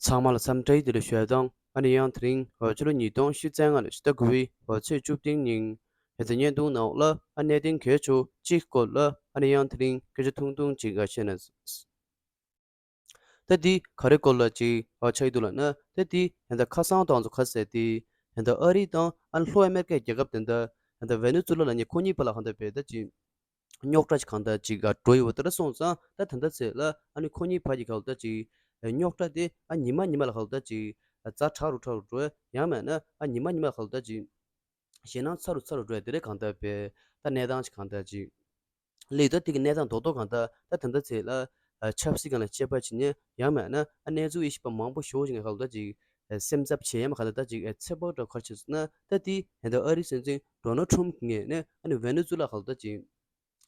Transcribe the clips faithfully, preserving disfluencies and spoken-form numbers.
ཚང་མ་ལ་འཚམས་འདྲི་བདེ་ལེགས་ཞུ་ཡ་དང་། ཨ་ནི་ཡང་དེ་རིང་ཕྱི་ལོ་ཉིས་སྟོང་ཉི་ཤུ་རྩ་ལྔ་ལོའི་ཕྱི་ཟླ་དགུ་པའི་ཚེས་བཅུ་བདུན་ཉིན་ཧེ་ཙེ་བརྙན་ཐུང་ནང་ལ་ཨ་གནད་དོན་གལ་ཆེ་བ་གཅིག་སྐོར་ལ་ཨ་ནི་ཡང་དེ་རིང་སྐད་ཆ་ཐུང་ཐུང་ཅིག་བཤད་ན། ད་འདི་ག་རེ་སྐོར་ལ་ཅིག་ཆགས་ཀྱི་འདུག་ལབ་ན། ད་འདི་ད་ལྟ་ཁ་སང་དང་ཚོ་ག་ཟེར་ཏེ། ད་ལྟ་ཨ་རི་དང་ཨ་ནི་ལྷོ་ཨ་མེ་རི་ཀའི་རྒྱལ་ཁབ་དེ་འདྲ་ད་ལྟ་ཝེ་ནེ་ཛུ་ལ་ལབ་མཁན་ཁོ་གཉིས་བར་ལ་གང་ལྟར་བས་ད་ཅིག་རྙོག་དྲ་ཅིག་གང་ལྟར་ཅིག་འགྲོ་ཡོད་པ་དེ་འདྲ་སོང་ཙང་། ད་ད་ལྟ་ཚེ་ལ་ཨ་ནི་ཁོ་གཉིས་བར་གྱི་གང་ལྟར་ཅིག་རྙོག་དྲ་དེ་ཨ་ཉི་མ་ཉི་མ་ལ་གང་ལྟར་ཅིག་ཛ་དྲག་རུ་དྲག་རུ་འགྲོ། ཡང་མིན་ན་ཨ་ཉི་མ་ཉི་མ་ལ་གང་ལྟར་ཅིག་ཞེད་སྣང་ཚ་རུ་ཚ་རུ་འགྲོ་ཡ་དེ་འདྲ་གང་ལྟར་བས་ད་གནས་སྟངས་ཅིག་གང་ལྟར་ཅིག་སླེབས། ད་དེ་གི་གནས་སྟངས་རྡོག་རྡོག་གང་ལྟར་ད་ད་ལྟ་ཚེ་ལ་ཆབ་སྲིད་སྒང་ལ་དཔྱད་པ་བྱེད་མཁན། ཡང་མིན་ན་ཨ་གནས་ཚུལ་དབྱེ་ཞིབ་པ་མང་པོ་ཞེ་པོ་ཅིག་གང་ལྟར་ཅིག་སེམས་འཚབ་བྱེད་ཡ་མ་གང་ལྟར་ད་ཅིག་ཚོད་དཔག་འདྲ་ག་རེ་བྱས་སོང་ན། ད་དེ་ད་ལྟ་ཨ་རིའི་སྲིད་འཛིན་ཌོ་ནལ་ཊམ་ངོས་ནས་ཨ་ནི་ཝེ་ནེ་ཛུ་ལ་གང་ལྟར་ཅིག་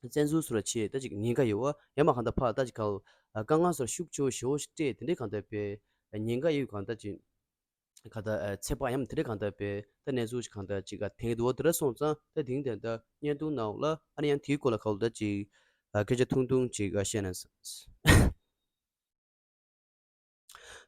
བཙན་འཛུལ་སོགས་ལ་བྱེད་ད་ཅིག་ཉེན་ཁ་ཡོད་པ། ཡང་མིན་གང་ལྟར་ཕར་ད་ཅིག་གང་དཀའ་ངལ་སོགས་ཤུགས་ཆེ་བོ་ཞེ་པོ་ཞིག་སྤྲད། དེ་འདྲའི་གང་ལྟར་བས་ཉེན་ཁ་ཡོད་གང་ལྟར་ཅིག་གང་ལྟར་ཚོད་དཔག་ཡང་དེ་འདྲའི་གང་ལྟར་བས་ད་གནས་ཚུལ་ཅིག་གང་ལྟར་ཅིག་ག་ཐེངས་དུ་བ་དེ་འདྲ་སོང་ཙང་། ད་དེང་དེ་ད་བརྙན་ཐུང་ནང་ལ་ཨ་ནི་ཡང་དེའི་སྐོར་ལ་གང་ལྟར་ཅིག་སྐད་ཆ་ཐུང་ཐུང་ཅིག་བཤད་ན།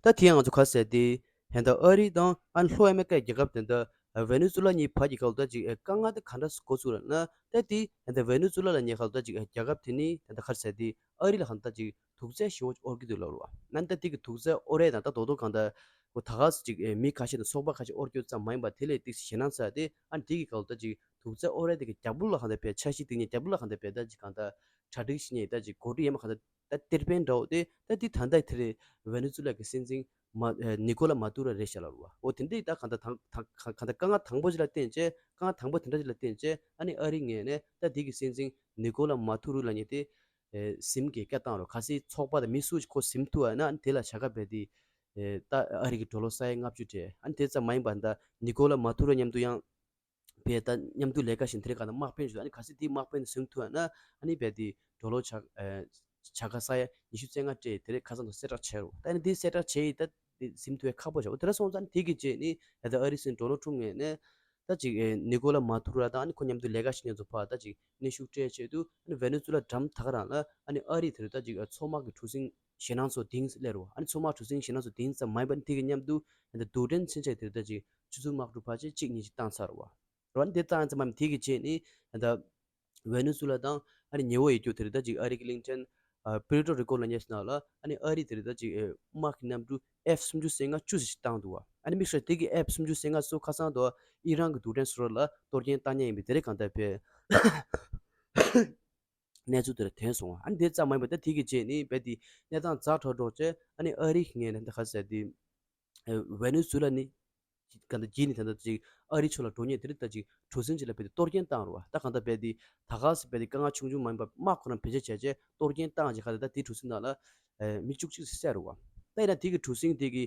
ད་དེ་ཡང་ང་ཚོ་ག་ཟེར་ཏེ། ད་ལྟ་ཨ་རི་དང་ཨ་ནི་ལྷོ་ཨ་མེ་རི་ཀའི་རྒྱལ་ཁབ་དེ་འདྲ་ཝེ་ནེ་ཛུ་ལ་གཉིས་བར་གྱི་གང་ལྟར་ཅིག་དཀའ་ངལ་དེ་ག་འདྲ་འགོ་ཚུགས་ལབ་ན། ད་དེ་ད་ལྟ་ཝེ་ནེ་ཛུ་ལ་ལབ་མཁན་གང་ལྟར་ཅིག་རྒྱལ་ཁབ་དེ་ནི་ད་ལྟ་ག་རེ་ཟེར་ཏེ། ཨ་རི་ལ་གང་ལྟར་ཅིག་དུག་རྫས་ཞེ་པོ་ཅིག་དབོར་གྱི་འདུག་ལབ་རེད་པ། ཨ་ནི་ད་དེ་གི་དུག་རྫས་དབོར་ཡ་དང་ད་རྡོག་རྡོག་གང་ལྟར་ཁོ་ད་ག་ཟེ་ཅིག་མི་ཁ་ཤས་དང་ཚོགས་པ་ཁ་ཤས་དབོར་རྒྱུ་ཙམ་མ་ཡིན་པ། དེ་ལས་ཏོག་ཙམ་ཞེད་སྣང་ཚ་དེ་ཨ་ནི་དེ་གི་གང་ལྟར་ཅིག་དུག་རྫས་དབོར་ཡ་དེ་གི་རྒྱབ་ལོགས་ལ་གང་ལྟར་བས་འཆར་གཞི་དེ་གཉིས་རྒྱབ་ལོགས་ལ་གང་ལྟར་བས་ད་ཅིག་གང་ལྟར་གྲ་སྒྲིག་བྱེད་མཁན་ད་ཅིག་གོ་སྒྲིག་ཡས་མ་གང་ལྟར་ད་གཏེར་པན་འདྲ་བོ་དེ། ད་དེ་ད་ལྟ་དེ་རེད། ཝེ་ནེ་ཛུ་ལ་གི་སྲིད་འཛིན་མ་ཨེ་ནི་ཀོ་ལ་མ་ཏུ་ར་རེད་ཤག་ལབ་རེད་པ། འོ་དེ་འདྲ་ད་གང་ལྟར་དང་ད་གང་ལྟར་དཀའ་ངལ་དང་པོ་ཅིག་ལ་བརྟེན་བྱས། དཀའ་ངལ་དང་པོ་དེ་འདྲ་ཅིག་ལ་བརྟེན་བྱས་ཨ་ནི་ཨ་རི་ངོས་ནས་ད་དེ་གི་སྲིད་འཛིན་ནི་ཀོ་ལ་མ་ཏུ་རུ་ལབ་མཁན་དེ་ཨེ་ཟིན་གྱི་བཀའ་བཏང་རོགས། གལ་སྲིད་ཚོགས་པ་དང་མི་སུ་ཞིག་ཁོ་ཟིན་ཐུབ་པ་ན་ཨ་ནི་དེ་ལ་བྱ་དགའ་བས་དེ་ཨེ་ད་ཨ་རི་གི་ཌོ་ལར་ས་ཡ་ལྔ་བཅུ་སྤྲད། ཨ་ནི་དེ་ཙམ་མ་ཡིན་པ་ད་ནི་ཀོ་ལ་མ་ཏུ་རུ་མཉམ་དུ་ཡང་བས་ད་མཉམ་དུ་ལས་ཀ་བྱེད་མཁན་དེ་རེད། གང་ལྟར་དམག་དཔོན་ཞིག་ཨ་ནི་གལ་སྲིད་དེའི་དམག་དཔོན་དེ་ཟིན་ཐུབ་པ་ན་ཨ་ནི་བས་དེ་ཌོ་ལར་བྱ་ཨེ་བྱ་དགའ་ས་ཡ་ཉི་ཤུ་རྩ་ལྔ་སྤྲད། དེ་རེད། ཁ་སང་དུ་གསལ་བསྒྲགས་བྱས་རོགས། ད་ཨ་ནི་དེ་གསལ་བསྒྲགས་བྱས་ཡིན། ད་དེ་ཟིན་ཐུབ་པའི་ཁག་པོ་བྱ། འོ་དེ་འདྲ་སོང་ཙང་དེ་གི་རྗེས་ནི་ད་ལྟ་ཨ་རི་སྲིད་འཛིན་ཌོ་ནལ་ཊམ་ངོས་ནས་ད་ཅིག་ཨེ་ནི་ཀོ་ལ་མ་ཏུ་རུ་དང་ཨ་ནི་ཁོ་མཉམ་དུ་ལས་ཀ་བྱེད་མཁན་ཚོ་ཕར་ད་ཅིག་གནོན་ཤུགས་སྤྲད་ཆེད་དུ་ཨ་ནི་ཝེ་ནེ་ཛུ་ལ་འགྲམ་ད་ག་རང་ལ་ཨ་ནི་ཨ་རི་དེ་རུ་ད་ཅིག་ཨ་མཚོ་དམག་གི་གྲུ་གཟིངས་ཞེད་སྣང་ཚོ་དེང་སླེབས་རོགས། ཨ་ནི་མཚོ་དམག་གྲུ་གཟིངས་ཞེད་སྣང་ཚོ་དེང་ཙམ་མ་ཡིན་པ་ཨ་ནི་དེ་གི་མཉམ་དུ་ཨ་ནི་རྡུལ་ཕྲན་མཚོན་ཆ་དེ་རུ་ད་ཅིག་ཆུ་ཚོད་དམག་གྲུ་ཕལ་ཆེར་གཅིག་གཉིས་ཅིག་བཏང་ཚར་རོགས། རོགས་ཨ་ནི་དེ་བཏང་ཙམ་མ་ཡིན་དེ་གི་རྗེས་ནི་ད་ལྟ་ཝེ་ནེ་ཛུ་ལ་དང་ཨ་ནི་ཉེ་བོ་ཡོད་རྒྱུ་དེ་རེད། ད་ཅིག་ཨ་རི་གི་གླིང་ཕྲན་ཨ་པུ་ཨེར་ཊོ་རི་ཀོ་ལབ་མཁན་ནང་ལ་ཨ་ནི་ཨ་རི་དེ་རེད། ད་ཅིག་ཨེ་དམག་གི་གནམ་གྲུ་ཨེཕ་སུམ་ཅུ་སོ་ལྔ་བཅུ་ཙམ་ཞིག་བཏང་འདུག་པ། ཨ་ནི་དམིགས་བསལ་དེ་གི་ཨེཕ་སུམ་ཅུ་སོ་ལྔ་ཚོ་ཁ་སང་དུ་ཨི་རན་གི་རྡུལ་ཕྲན་སོ་སོ་ལ་གཏོར་སྐྱོན་བཏང་མཁན་ཡིན་པའི་དེ་རེད། གང་ལྟར་བས་གནས་ཚུལ་དེ་རེད་ཐོན་སོང་བ། ཨ་ནི་དེ་ཙམ་མ་ཡིན་པ་ད་དེ་གི་རྗེས་ནི་བས་དེ་གནས་སྟངས་ཛ་དྲག་འགྲོ་བྱས་ཨ་ནི་ཨ་རི་གི་ངོས་ནས་ད་ག་ཟེར་དེ། ཝེ་ནེ་ཛུ་ལ་ནི་གང་ལྟར་བརྒྱུད་ནས་ད་ལྟ་ཅིག་ཨ་རི་ཕྱོགས་ལ་འགྲོ་མཁན་དེ་རིགས་ད་ཅིག་གྲུ་གཟིངས་ཅིག་ལ་བས་ཏེ་གཏོར་སྐྱོན་བཏང་རོགས། ད་གང་ལྟར་བས་ཏེ་ད་ག་སེ་བས་ཏེ་དཀའ་ངལ་ཆུང་ཆུང་མ་ཡིན་པ་དམག་ཁོ་རང་བེད་སྤྱོད་བྱས་བྱས་གཏོར་སྐྱོན་བཏང་རྗེས་ག་ལ་ད་དེ་གྲུ་གཟིངས་ནང་ལ་མི་བཅུ་གཅིག་བསད་རོགས། ད་ཡིན་ན་དེ་གི་གྲུ་གཟིངས་དེ་གི་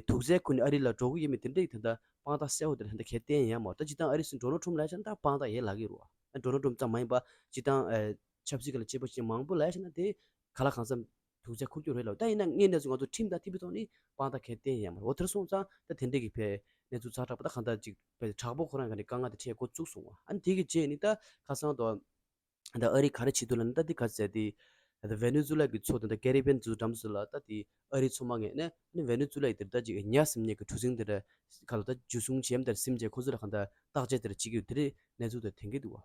དུག་རྫས་ཁོ་ནི་ཨ་རི་ལ་འགྲོ་གི་ཡོད་མེད་དེ་འདྲ་ད་ལྟ་དཔང་རྟགས་གསལ་པོ་དེ་ད་ལྟ་གལ་གཏན་ཡང་མ། ད་སྤྱིར་བཏང་ཨ་རི་སྲིད་འཛིན་ཌོ་ནལ་ཊམ་ལ་ཡ་བྱས་ན་ད་དཔང་རྟགས་ཡོད་ལབ་ཀྱི་རེད་པ། ཌོ་ནལ་ཊམ་ཙམ་མ་ཡིན་པ་སྤྱིར་བཏང་ཆབ་སྲིད་ཀྱི་ལ་དཔྱད་པ་བྱེད་མཁན་མང་པོ་ལ་ཡ་བྱས་ན་དེ་ག་ལ་གང་འཚམ་དུག་རྫས་འཁོར་རྒྱུ་རེད་ལབ། ད་ཡིན་ན་དངོས་གནས་སུ་ང་ཚོ་ཁྲིམས་དང་དེ་བས་ཐོག་ནས་དཔང་རྟགས་གལ་གཏན་ཡང་མ་རེད། འོ་དེར་སོང་ཙང་ད་དེ་འདྲས་ཀྱི་བས་གནས་ཚུལ་ཛ་དྲག་པོ་ད་གང་ལྟར་ཅིག་བས་དྲག་པོ་ཁོ་རང་ག་ནས་དཀའ་ངལ་དེ་འཕྲད་འགོ་བཙུགས་སོང་བ། ཨ་ནི་དེ་གི་རྗེས་ནི་ད་ཁ་སང་དུ་ད་ཨ་རི་ག་རེ་བྱེད་འདུག་ལབ་ན། ད་འདི་ག་ཟེར་ཏེ་ད་ཝེ་ནེ་ཛུ་ལ་གི་མཚོ་དེ་འདྲ་ཀེ་རི་བྷི་ཡན་མཚོ་འགྲམ་སུ་ལ་ད་དེ་ཨ་རི་མཚོ་དམག་ངོས་ནས་ཨ་ནི་ཝེ་ནེ་ཛུ་ལ་ཡི་དེར་ད་ཅིག་ཉ་ཟིན་མཁན་གྱི་གྲུ་གཟིངས་དེ་འདྲ་ག་ལ་ད་འཇུ་བཟུང་བྱེད་མི་དེར་ཟིན་བྱས་ཁོ་ཚོ་ལ་གང་ལྟར་བརྟག་དཔྱད་དེ་འདྲ་བྱེད་ཀྱི་ཡོད་དེ་འདྲའི་གནས་ཚུལ་དེ་ཐོན་གྱི་འདུག་བ།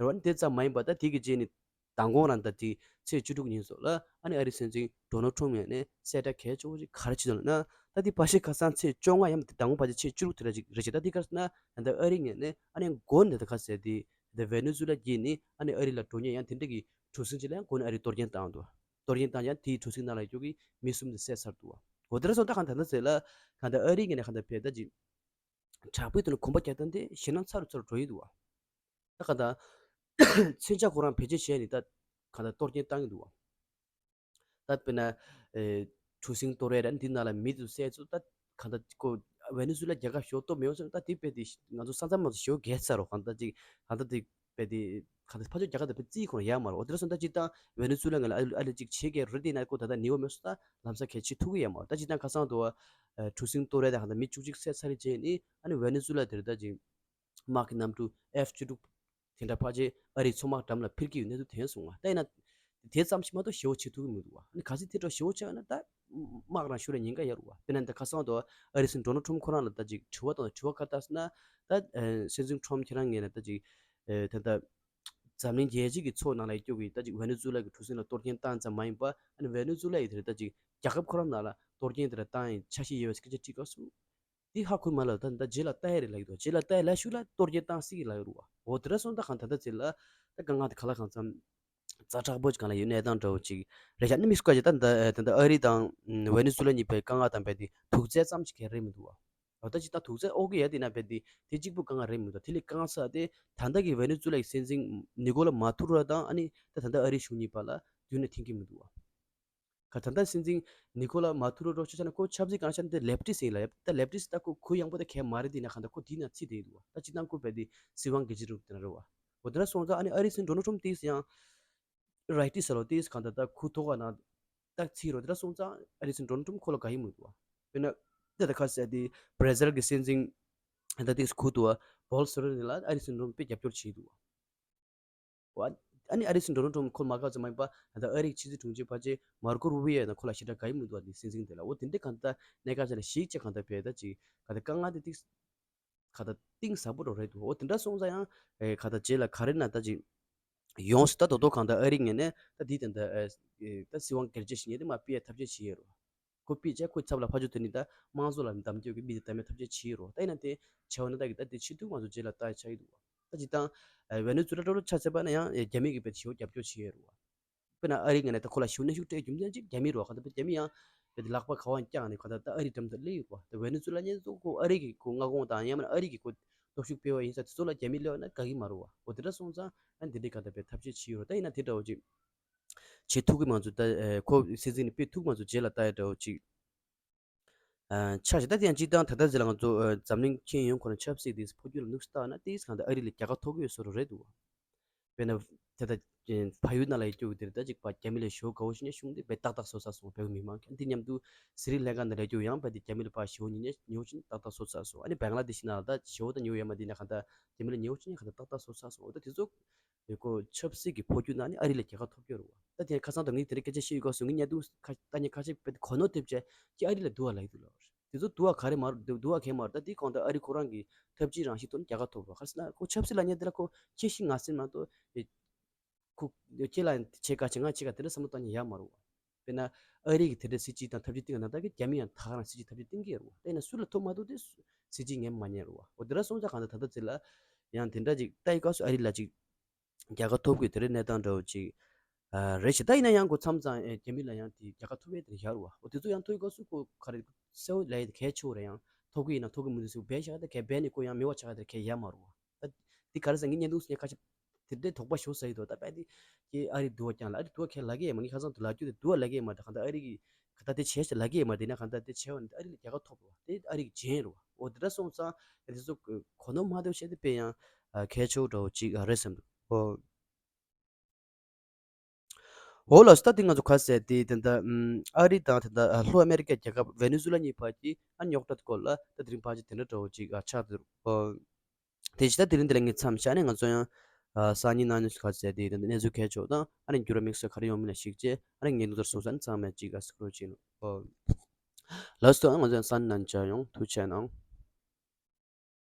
རེད་བ། དེ་ཙམ་མ་ཡིན་པ་ད་དེ་གི་རྗེས་ནི་མདང་དགོང་རང་ད་དེ་ཚེས་བཅུ་དྲུག་ཉིན་སོགས་ལ་ཨ་ནི་ཨ་རི་སྲིད་འཛིན་ཌོ་ནལ་ཊམ་ངོས་ནས་གསལ་བསྒྲགས་གལ་ཆེ་བོ་ཞིག་ག་རེ་བྱས་འདུག་ལབ་ན། ད་དེ་ཕལ་ཆེར་ཁ་སང་ཚེས་བཅོ་ལྔ་ཡང་མདང་དགོང་ཕལ་ཆེར་ཚེས་བཅུ་དྲུག་དེ་འདྲ་ཅིག་རེད་ཤག་ད་དེ་ག་རེ་ཟེར་ན་ད་ཨ་རི་ངོས་ནས་ཨ་ནི་མགོ་ནས་ད་ག་ཟེར་ཏེ་ད་ཝེ་ནེ་ཛུ་ལ་བརྒྱུད་ནས་ཨ་ནི་ཨ་རི་ལ་འགྲོ་མཁན་ཡང་དེ་འདྲ་གི་གྲུ་གཟིངས་ཅིག་ལ་ཡང་མགོ་ནས་ཨ་རི་གཏོར་སྐྱོན་བཏང་འདུག་གཏོར་སྐྱོན་བཏང་ཡང་དེའི་གྲུ་གཟིངས་ནང་ལ་ཡོད་རྒྱུ་གི་མི་གསུམ་དེ་བསད་ཚར་འདུག་འོ་དེ་འདྲ་སོང་ད་གང་ད་ལྟ་ཟེར་ལ་གང་ད་ཨ་རི་ངོས་ནས་གང་ད་བས་ད་ཅིག་དྲག་པོའི་ཐོག་ནས་གོམ་པ་རྒྱག་སྟངས་དེ་ཞེད་སྣང་ཚ་རུ་ཚ་རུ་འགྲོ་ཡི་འདུག་བ། ད་ག་ད་མཚོན་ཆ་ཁོ་རང་བེད་སྤྱོད་བྱས་ནས་ད་ག་ད་གཏོར་སྐྱོན་བཏང་གི་འདུག་བ། ད་དཔེར་ན་ཨེ་གྲུ་གཟིངས་གཏོར་ཡས་ར་འདི་ནང་ལ་མི་དེ་བསད་ཚུལ་ད་ག་ད་ཁོ་ཝེ་ནེ་ཛུ་ལ་རྒྱལ་ཁབ་ཞེ་པོ་སྟོབས་མེད་པ་སོང་ད་དེ་དཔེ་དེ་ང་ཚོ་ས་མཚམས་མ་ཚོ་ཞེ་པོ་བརྒལ་ཚར་རོ། གང་ད་ཅིག་གང་ད་དེ་དཔེ་དེ་གང་ད་ཕར་ཕྱོགས་རྒྱལ་ཁབ་དེ་དཔེ་རྩིས་ཁོ་རང་ཡག་མ་རེད། འོ་དེ་འདྲ་སོང་ད་སྤྱིར་བཏང་ཝེ་ནེ་ཛུ་ལ་ངོས་ལ་ཨ་ལེ་ཅིག་བྱེད་མཁན་རེད་དེ་ན་ཁོ་ད་ལྟ་ནུས་པ་མེད་སོང་ད་ལམ་སང་གལ་ཆེ་ཐུག་གི་ཡོད་མ་རེད། ད་སྤྱིར་བཏང་ཁ་སང་དུ་བ་གྲུ་གཟིངས་གཏོར་ཡས་ད་གང་ད་མི་བཅུ་གཅིག་བསད་ཚར་རེད་བྱས་ནི་ཨ་ནི་ཝེ་ནེ་ཛུ་ལ་དེ་རེད་ད་ཅིག་དམག་གི་གནམ་གྲུ་ཨེཕ་བཅུ་དྲུག་དེ་འདྲ་ཕལ་ཆེར་ཨ་རིའི་མཚོ་དམག་འགྲམ་ལ་འཕུར་གྱི་ཡོད་གནས་ཚུལ་ཐོན་སོང་བ། ད་ཡིན་ན་ དེ་ཙམ་ཞིག་མ་གཏོགས་ཞེ་པོ་བྱེད་ཐུབ་ཀྱི་མི་འདུག་བ། ཨ་ནི་གལ་སྲིད་དེ་འདྲ་ཞེ་པོ་བྱས་ན་ད་དམག་རང་ཤོར་ཡ་ཉེན་ཁ་ཡོད་རེད་བ། དཔེར་ན་ད་ཁ་སང་དུ་ཨ་རིའི་སྲིད་འཛིན་ཌོ་ནལ་ཊམ་ཁོ་རང་ལ་ད་ཅིག་དྲི་བ་དང་། དྲི་བ་ག་རེ་བཏང་ཟེར་ན། ད་ཨ་སྲིད་འཛིན་ཊམ་ཁྱེད་རང་ངོས་ནས་ད་ཅིག་ཨ་ད་ལྟ་འཛམ་གླིང་རྒྱལ་སྤྱི་གི་ཚོགས་ནང་ལ་ཡོད་རྒྱུ་གི་ད་ཅིག་ཝེ་ནེ་ཛུ་ལ་གི་གྲུ་གཟིངས་ལ་གཏོར་སྐྱོན་བཏང་ཙམ་མ་ཡིན་པ། ཨ་ནི་ཝེ་ནེ་ཛུ་ལ་ཡི་དེར་ད་ཅིག་རྒྱལ་ཁབ་ཁོ་རང་ནང་ལ་གཏོར་སྐྱོན་དེ་འདྲ་བཏང་ཡི་འཆར་གཞི་ཡོད་པའི་སྐད་ཆ་དྲིས་སྐབས་སུ། དེ་ཧ་གོ་མ་ལ། ད་ད་རྗེས་ལ་ལྟ་ཡ་རེད་ལབ་ཀྱི་འདུག་རྗེས་ལ་ལྟ་ཡ་ལབ་ཤུགས་ལ་གཏོར་སྐྱོན་བཏང་སྲིད་ཀྱི་ལབ་ཀྱི་རེད་བ། འོ་དེ་འདྲ་སོང་ཙང་གང་ད་ལྟ་ཚེ་ལ་ད་དཀའ་ངལ་དེ་ག་ལ་གང་འཚམ་ཛ་དྲག་པོ་ཅིག་གང་ལ་ཡོད་གནས་སྟངས་འདྲ་བོ་ཅིག་རེད་ཤག་ནི་མི་སྐོར་ཅིག་ད་ད་ད་ད་ཨ་རི་དང་ཝེ་ནེ་ཛུ་ལ་གཉིས་བར་དཀའ་ངལ་དང་རྦད་དེ་དུག་རྫས་ཙམ་ཅིག་ག་རེད་མི་འདུག་བ། འོ་ད་ཅིག་ད་དུག་རྫས་ཨོ་ཀེ་ཡ་དེ་ན་རྦད་དེ་དེ་གཅིག་པུ་དཀའ་ངལ་རེད་མི་འདུག་དེ་ལས་དཀའ་ངལ་ས་དེ་ད་ལྟ་གི་ཝེ་ནེ་ཛུ་ལ་གི་སྲིད་འཛིན་ནི་ཀོ་ལ་མ་དུ་རོ་དང་ཨ་ནི་ད་ད་ལྟ་ཨ་རིའི་གཞུང་གཉིས་བར་ལ་མདུན་ནས་མཐུན་གྱི་མི་འདུག་བ། ག་ད་ལྟ་སྲིད་འཛིན་ནི་ཀོ་ལ་མ་དུ་རོ་རོགས་ཆོས་ཆ་ན་ཁོ་ཆབ་སྲིད་གང་ཆ་ན་དེ་ལེབ་ཏིས་ཡིན་ལ། ད་ལེབ་ཏིས་ད་ཁོ་གུ་ཡངས་པོ་དེ་གས་མ་རེད། དེ་ན་གང་ད་ཁོ་དེ་ན་ཚིག་དེ་ཡིན་འདུག་བ། ད་ཅི་ད་ཁོ་བས་དེ་སྲིད་དབང་སྒེར་གཅོད་རུ་དེ་ན་རེད་བ། འོ་དེ་འདྲ་སོང་ཙང་ཨ་ནི་ཨ་རིའི་སྲིད་འཛིན་ཌོ་ནལ་ཊམ་དེས་ཡང་རའི་ཏིས་ཟེར་ལོ་དེས་གང་ད་ད་ཁུ་ཐོག་ག་ན་ད་ཚིག་རོ། དེ་འདྲ་སོང་ཙང་ཨ་རིའི་སྲིད་འཛིན་ཌོ་ནལ་ཊམ་ཁོ་ལ་དགའ་ཡི་མི་འདུག་བ། དཔེར་ན་ད་ད་ཁ་ཟེར་དེ་བྷ་ར་ཟིལ་གི་སྲིད་འཛིན་ད་དེས་ཁུ་ཐོག་བ་བོལ་སོ་རེ་ནི་ལ་ཨ་རིའི་སྲིད་འཛིན་ཌོ་ནལ་ཊམ་དཔེ་རྒྱབ་སྐྱོར་བྱེད་ཀྱི་འདུག་བ། ཨ་ནི་ཨ་རིའི་སྲིད་འཛིན་ཌོ་ནལ་ཊམ་ཁོ་མ་དགའ་ཙམ་མ་ཡིན་པ། ད་ལྟ་ཨ་རིའི་ཕྱི་སྲིད་དྲུང་ཆེ་ཕལ་ཆེར་མར་ཀོ་རུ་བི་ཡོ་ཡིན་ན་ཁོ་ལ་ཞེ་དྲག་དགའ་ཡི་མི་འདུག་བ། དེ་སྲིད་འཛིན་དེ་ལ། འོ་དེ་འདྲའི་གང་ལྟར་གནད་འགག་ཅིག་ལ་གཞིགས་བྱས་གང་ལྟར་བས་ད་ཅིག་གང་ལྟར་དཀའ་ངལ་དེ་ཏིག་གང་ལྟར་གཏིང་ཟབ་པོ་རུ་རེད་འདུག་འོ་དེ་འདྲ་སོང་ཙང་ཡང་ཨེ་གང་ལྟར་རྗེས་ལ་ག་རེ་ན་ད་ཅིག་ཡོངས་སུ་ད་དོ་དོ་གང་ལྟར་ཨ་རི་ངོས་ནས་ད་དེ་དེ་འདྲ་ཨེ་ད་སྲིད་དབང་སྒེར་གཅོད་བྱེད་མཁན་དེ་མར་ཕུད་ཡ་ཐབས་ཤེས་བྱེད་ཡོད་རེད་བ། ཁོ་ཕུད་བྱས་ཁོའི་ཚབ་ལ་ཕར་ཕྱོགས་དེ་ནི་ད་དམངས་གཙོ་ལ་གདམ་རྒྱུ་གི་མི་དེ་གདམ་ཡ་ཐབས་ཤེས་བྱེད་ཡོད་རེད་བ། ད་ཡིན་ན་དེ་བྱས་པ་ན་ད་གི་ད་དེ་བྱེད་ཐུབ་མ་སོང་། རྗེས་ལ་ལྟ་ཡ་ཆགས་ཀྱི་འདུག་བ། ད་ཅི་ད་ཨེ་ཝེ་ནེ་ཛུ་ལ་འདྲ་བོ་ཆ་བཞག་པ་ན་ཡང་ཨེ་རྒྱ་མི་གིས་དཔེ་ཞེ་པོ་རྒྱབ་སྐྱོར་བྱེད་ཡོད་རེད་བ། དཔེར་ན་ཨ་རི་ངོས་ནས་ད་ཁོ་ལ་ཞུ་ནས་ཤུགས་སྤྲད་རྒྱུ་མཚན་གཅིག་རྒྱ་མི་རོ། ག་ད་རྒྱ་མི་ཡང་དཔེ་ལག་པ་ག་བ་བརྐྱངས་ནས་ག་ད་ད་ཨ་རི་འགྲམ་དུ་སླེབས་ཡོད་པ། ད་ཝེ་ནེ་ཛུ་ལ་ཉེན་ཚོ་ཁོ་ཨ་རི་གི་ཁོ་མངའ་ཁོངས་དང་ཡང་མིན་ཨ་རི་གི་ཁོ་སྟོབས་ཤུགས་སྤེལ་བ་ཡིན་ས་དེ་ཚོ་ལ་རྒྱ་མི་སླེབས་ན་དགའ་གི་མ་རེད་བ། འོ་དེ་འདྲ་སོང་ཙང་ཨ་འདི་འདྲའི་ག་ད་དཔེ་ཐབས་ཤེས་བྱེད་ཡོད་རོ། ད་ཡིན་ན་དེ་འདྲ་བོ་ཅིག་བྱེད་ཐུབ་གི་མ་ཚོ། ད་ཁོ་སྲིད་འཛིན་ནས་སྤེལ་ཐུབ་མ་ཚོ་རྗེས་ལ་ལྟ་ཡ་འདྲ་བོ་ཅིག་ཆ་བཞག་ད་དེ་ཡང་སྤྱིར་བཏང་ད་ལྟ་ཟེར་ལ་ང་ཚོ་འཛམ་གླིང་ཁྱོན་ཡོངས་ཁོ་ན་ཆབ་སྲིད་དེ་འཕོ་འགྱུར་ལ་དམིགས་སུ་བཏང་ན་དེས་གང་ལྟར་ཨ་རི་ལ་རྒྱལ་ཁ་ཐོབ་ཀྱི་ཡོད་བཟོ་འདྲ་རེད་འདུག་དཔེར་ན་ད་ལྟ་ཕ་ཡུལ་ནང་ལ་ཡོད་རྒྱུ་དེར་ད་ཅིག་པ་རྒྱ་མི་ལས་ཞེ་པོ་དགའ་བོ་ཞིག་ནས་གཞུང་དེ་དཔེ་ཏག་ཏག་བཟོ་ཚར་སོང་། བོད་མི་མང་འདི་མཉམ་དུ་སི་རི་ལང་ཀ་ནང་ལ་ཡོད་རྒྱུ་ཡང་དཔེ་དེ་རྒྱ་མི་ལ་ཕར་ཞེ་པོ་ཉེ་ཉེ་ཉེ་བོ་ཞིག་ནས་ཏག་ཏག་བཟོ་ཚར་སོང་། ཨ་ནི་བེང་ལ་དེ་ཤི་ནང་ལ་ད་ཞེ་པོ་ད་ཉེ་བོ་ཡོད་མ་དེ་ན་གང་ལྟར་རྒྱ་མི་ལ་ཉེ་བོ་ཞིག་ནས་གང་ལྟར་ཏག་ཏག་བཟོ་ཚར་སོང་། འོ་ད་དེ་ཚོ་ཡོད་ཁོ་ཆབ་སྲིད་ཀྱི་འཕོ་འགྱུར་ནང་ནས་ཨ་རི་ལ་རྒྱལ་ཁ་ཐོབ་ཀྱི་ཡོད་རེད་བ། ད་དེ་ཁ་སང་དང་ངས་དེ་རིང་སྐད་ཆ་བཤད་ཡོད་སྐབས་སུ་ངས་བརྙན་ཐུང་ཁ་ལྟ་མཁན་ཁ་ཤས་དཔེ་གོ་ནོར་ཐེབས་བྱས་ཀྱི་ཨ་རི་ལ་འདུག་བ་ལབ་ཀྱི་འདུག་ལབ་རེད། དེ་ཚོ་འདུག་བ་ག་རེ་མ་རེད། འདུག་བ་ག་མ་རེད། ད་དེ་གང་ལྟར་ཨ་རི་ཁོ་རང་གི་འཐབ་ཇུས་རང་བཞིན་ཐོག་ནས་རྒྱལ་ཁ་ཐོབ་རེད་བ། ག་རེ་ཟེར་ན་ཁོ་ཆབ་སྲིད་ལབ་མཁན་དེ་ལ་ཁོ་ཁྱེད་ཤི་ང་སེམས་མ་གཏོགས་ཨེ་ཁོ་ཁྱེད་ལ་བྱེད་དཀའ་བྱེད་ང་བྱེད་དཀའ་དེ་འདྲ་བསམ་བློ་གཏོང་མཁན་ཡོད་མ་རེད་བ། དཔེར་ན་ཨ་རི་གི་དེ་འདྲའི་སྲིད་ཇུས་དང་འཐབ་ཇུས་སྟེང་ན་ད་གི་རྒྱ་མི་ཡང་ད་ག་རང་སྲིད་ཇུས་འཐབ་ཇུས་བསྟན་གྱི་ཡོད་རེད་བ། དེ་ཡིན་ན་སུ་ལ་ཐོབ་མ་ཐོབ་དེ་སྲིད་ཇུས་ངས་མ་ཉན་རེད་བ། འོ་དེ་འདྲ་སོང་ཙང་གང་ལྟར་ད་ལྟ་ཚེ་ལ་ཡང་དེ་འདྲ་ཅིག་ལྟ་ཡི་སྐབས་སུ་ཨ་རི་ལ་ཅིག་རྒྱལ་ཁ་ཐོབ་དགོས་དེ་རེད། གནས་སྟངས་འདྲ་བོ་ཅིག་ཨ་རེད་ཤག་ད་ཡིན་ན་ཡང་ཁོ་མཚམས་མཚམས་ཨེ་རྒྱ་མི་ལ་ཡང་དེ་རྒྱལ་ཁ་ཐོབ་ཡས་དེ་ཡོད་རེད་བ། འོ་དེ་ཚོ་ཡང་ཐོབ་ཡི་སྐབས་སུ་ཁོ་ག་རེ་གསལ་བོ་ལབ་ཡས་དེ་གལ་ཆེ་བོ་རེད། ཡང་ཐོབ་གི་ཡིན་ན་ཐོབ་གི་མི་འདུག་ཟེར་བས་བཞག་ད་གལ་བས་ནི་ཁོ་ཡང་མི་བ་ཆགས་དེ་གལ་ཡོད་མ་རེད་བ། ད་དེ་ག་རེ་ཟེར་ངས་བརྙན་ཐུང་སུ་ཡང་ཁ་ཤས་དེ་འདྲའི་དོགས་པ་ཞེ་པོ་ཟ་ཡི་འདུག་ད་དཔེ་དེ་ཁྱེད་ཨ་རི་འདུག་བ་ཀྱང་ལ་ཨ་རི་འདུག་བ་ཁས་ལབ་ཀྱི་ཡོད་མ། ངས་ཁ་སང་དུ་ལབ་རྒྱུ་དེ་འདུག་བ་ལབ་ཀྱི་ཡོད་མ་རེད། གང་ལྟར་ཨ་རི་གི་ག་ད་དེ་བྱས་ཤག་ལབ་ཀྱི་ཡོད་མ་རེད། དེ་ན་གང་ལྟར་དེ་བྱས་བ་ནི་ཨ་རི་ལ་རྒྱལ་ཁ་ཐོབ་རེད་བ། དེ་ཨ་རི་གི་རྒྱན་རེད་བ། འོ་དེ་འདྲ་སོང་ཙང་དེ་ཚོ་གོ་ནོར་མ་ཐེབས་བྱས་དེ་དཔེ་ཡང་ཨ་གལ་ཆེ་བོ་འདྲ་བོ་ཅིག་ཨ་རེད་བསམ་འདུག་འོ། འོ་ལགས་སོ། ད་དེ་ང་ཚོ་ག་ཟེར་དེ་དེ་འདྲ་ཨམ་ཨ་རི་དང་དེ་འདྲ་ལྷོ་ཨ་མེ་རི་ཀའི་རྒྱལ་ཁབ་ཝེ་ནེ་ཛུ་ལ་གཉིས་བར་གྱི་ཨ་རྙོག་དྲ་སྐོར་ལ་ད་དེ་རིང་ཕལ་ཆེར་དེ་འདྲ་འདྲ་བོ་ཅིག་ཨ་ཆགས་འདུག་འོ། དེ་བཞིན་ད་དེ་རིང་འདི་ལ་ངས་མཚམས་བཞག་ནས་ང་ཚོ་ཡང་ཨ་སང་ཉིན་གནངས་ཉིན་ག་ཟེར་དེ་དེ་འདྲ་གནས་ཚུལ་གལ་ཆེ་བ་དང་ཨ་ནི་འགྱུར་བ་དམིགས་བསལ་ག་རེ་ཡོང་མིན་ལ་གཞིགས་བྱས་ཨ་ནི་ངས་འདུག་ལྟར་སོང་ཙང་ཚང་མས་ཅིག་ཨ་གཟིགས་རོགས་བྱེད་ནོ། འོ། ལགས་སོ། ང་ཚོ་ཡང་སང་ཉིན་ནང་མཇལ་ཡོང་། ཐུགས་རྗེ་གནང་།